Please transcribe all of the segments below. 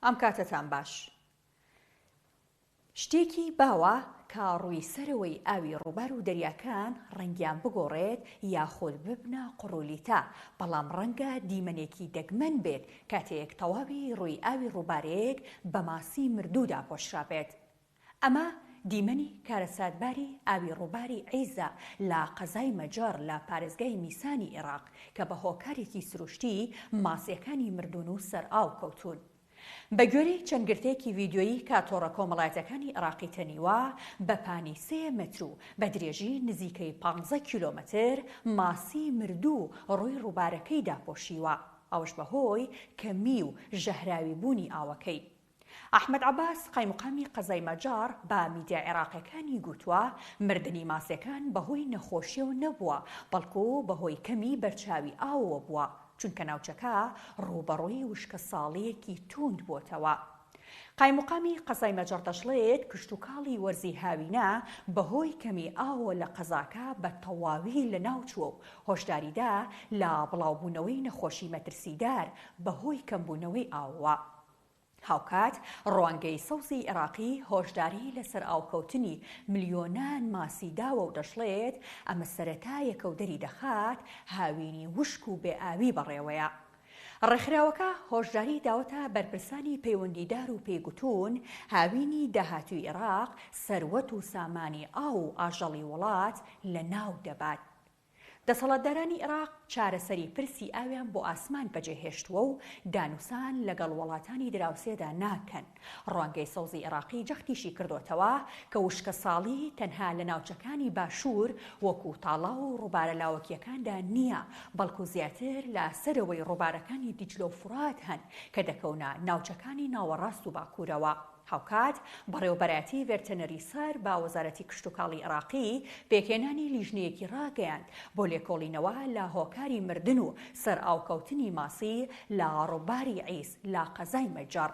ئەم کاتەتان باش. شتێکی باوە کە ڕووی سەرەوەی ئاوی ڕووبار و دەریاکان ڕەنگیان بگۆڕێت یاخود ببنە قوڕولیتە، بەڵام ڕەنگە دیمەنێکی دەگمەن بێت کاتێک تەواوی ڕووی ئاوی ڕووبارێک بە ماسی مردوو داپۆشرابێت. ئەمە دیمەنی کارەساتباری ئاوی ڕووباری عیزە لە قەزای مەجەڕ لە پارێزگای میسانی ئێراق کە بە هۆکارێکی سروشتی ماسییەکانی مردوون و سەرئاو کەوتوون. بەگوێرەی چەند گرتەیەکی ڤیدیۆیی کە تۆڕە کۆمەڵایەتیەکانی عێراقی تەنیوە، بە پانی سێ مەتر و بە درێژی نزیکەی پانزە کیلۆمەتر ماسی مردوو ڕووی ڕووبارەکەی داپۆشیوە، ئەوەش بەهۆی کەمی و ژەهراوی بوونی ئاوەکەی. ئەحمەد عەباس قایمقامی قەزای مەجاڕ بە میدیا عێراقیەکانی گوتووە، مردنی ماسیەکان بەهۆی نەخۆشیەوە نەبووە، بەڵکو بەهۆی کەمی بەرچاوی ئاوەوە بووە. چونکە ناوچەکە ڕووبەڕووی وشکەساڵییەکی تووند بووەتەوە. قایمقامی قەزای مەجەڕ دەشڵێت، کشتوکاڵی وەرزی هاوینە بەهۆی کەمی ئاوەوە لە قەزاکە بە تەواوی لەناوچووە و هۆشداریدا لە بڵاوبوونەوەی نەخۆشی مەترسیدار بەهۆی کەمبوونەوەی ئاوەوە. هاوکات ڕوانگەی سەوزی عێراقی هۆشداری لە سەرئاوکەوتنی ملیۆنان ماسی داوە و دەشڵێت، ئەمە سەرەتایەکە و دەریدەخات هاوینی وشک و بێ ئاوی بەڕێوەیە. ڕێکخراوەکە هۆشداری داوەتە بەرپرسانی پەیوەندیدار و پێی گوتوون، هاوینی داهاتووی عێراق سەروەت و سامانی ئاو و ئاژەڵی وڵات لەناو دەبات. دەسەڵاتدارانی ئێراق چارەسەری پرسی ئاویان بۆ ئاسمان بەجێهێشتووە و دانوسان لەگەڵ وەڵاتانی دراوسێدا ناکەن. ڕوانگەی سەوزی ئێراقی جەختیشی کردۆتەوە کە وشکەساڵی تەنها لە ناوچەکانی باشوور وەکو تاڵاو و ڕووبارە لاوەکییەکاندا نییە، بەڵکو زیاتر لە سەرەوەی ڕووبارەکانی دیجلە و فورات هەن کە دەکەونە ناوچەکانی ناوەڕاست و باکوورەوە. هاوکات، بەڕێوەبەرایەتی ڤێرتەنەری سەر بە وەزارەتی کشتوکاڵی عێراقی پێکهێنانی لیژنەیەکی ڕاگەیاند بۆ لێکۆڵینەوە لە هۆکاری مردن و سەرئاوکەوتنی ماسی لە ڕووباری عیز لە قەزای مەجەڕ.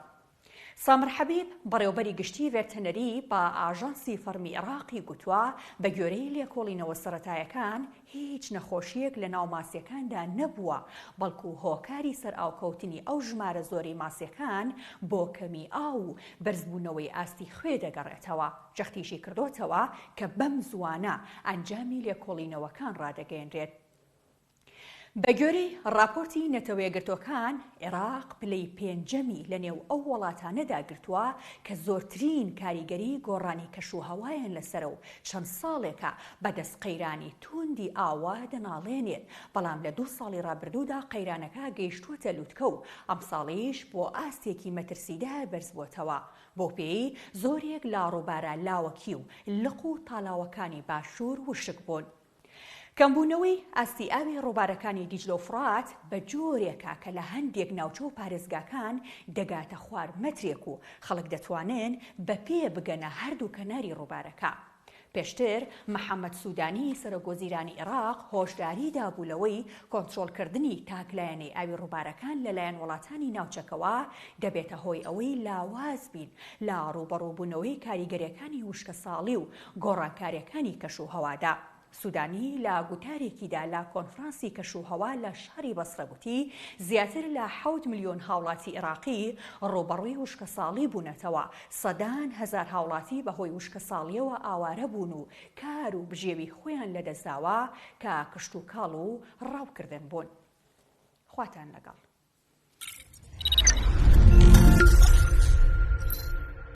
سامر حەبیب، بەڕێوەبەری گشتی ڤێرتەنەری بە ئاژانسی فەڕمی عێراقی گوتوە، بەگوێرەی لێکۆڵینەوە سەرەتایەکان هیچ نەخۆشییەک لەناو ماسییەکاندا نەبووە، بەڵکو هۆکاری سەرئاوکەوتنی ئەو ژمارە زۆرەی ماسییەکان بۆ کەمی ئاو و بەرزبوونەوەی ئاستی خوێ دەگەڕێتەوە. جەختیشی کردۆتەوە کە بەم زووانە ئەنجامی لێکۆڵینەوەکان ڕادەگەیەنرێت. بەگوێرەی ڕاپۆرتی نەتەوەیەکگرتووەکان، عێراق پلەی پێنجەمی لەنێو ئەو وڵاتانەدا گرتووە کە زۆرترین کاریگەری گۆڕانی کەشوهەوایان لەسەرە و چەند ساڵێکە بەدەست قەیرانی تووندی ئاوە دەناڵێنێت، بەڵام لە دوو ساڵی ڕابردوودا قەیرانەکە گەیشتووەتە لوتکە و ئەمساڵیش بۆ ئاستێکی مەترسیدار بەرزبووەتەوە، بەوپێیەی زۆرێک لە ڕووبارە لاوەکی و لق و تالاوەکانی باشوور وشک بوون. کەمبوونەوەی ئاستی ئاوی ڕووبارەکانی دیجلە و فوڕات بە جۆرێکە کە لە هەندێک ناوچە و پارێزگاکان دەگاتە خوار مەترێک و خەڵک دەتوانن بە پێ بگەنە هەردوو کەناری ڕووبارەکە. پێشتر محەمەد سودانی سەرۆکوەزیرانی عێراق هۆشداری دابوو لەوەی کۆنترۆڵکردنی تاکلایەنەی ئاوی ڕووبارەکان لەلایەن وڵاتانی ناوچەکەوە دەبێتە هۆی ئەوەی لاواز بین لە ڕووبەڕووبوونەوەی کاریگەرییەکانی وشکەساڵی و گۆڕانکارییەکانی کەشوهەوادا. سودانی لە گوتارێکیدا لە کۆنفرانسی کەشوهەوا لە شاری بەسرە گوتی، زیاتر لە حەوت ملیۆن هاوڵاتی عێراقی ڕووبەڕووی وشکەساڵی بوونەتەوە، سەدان هەزار هاوڵاتی بەهۆی وشکەساڵییەوە ئاوارە بوون و کار و بژێوی خۆیان لەدەستداوە کە کشتوکاڵ و ڕاوکردن بوون. خواتان لەگەڵ.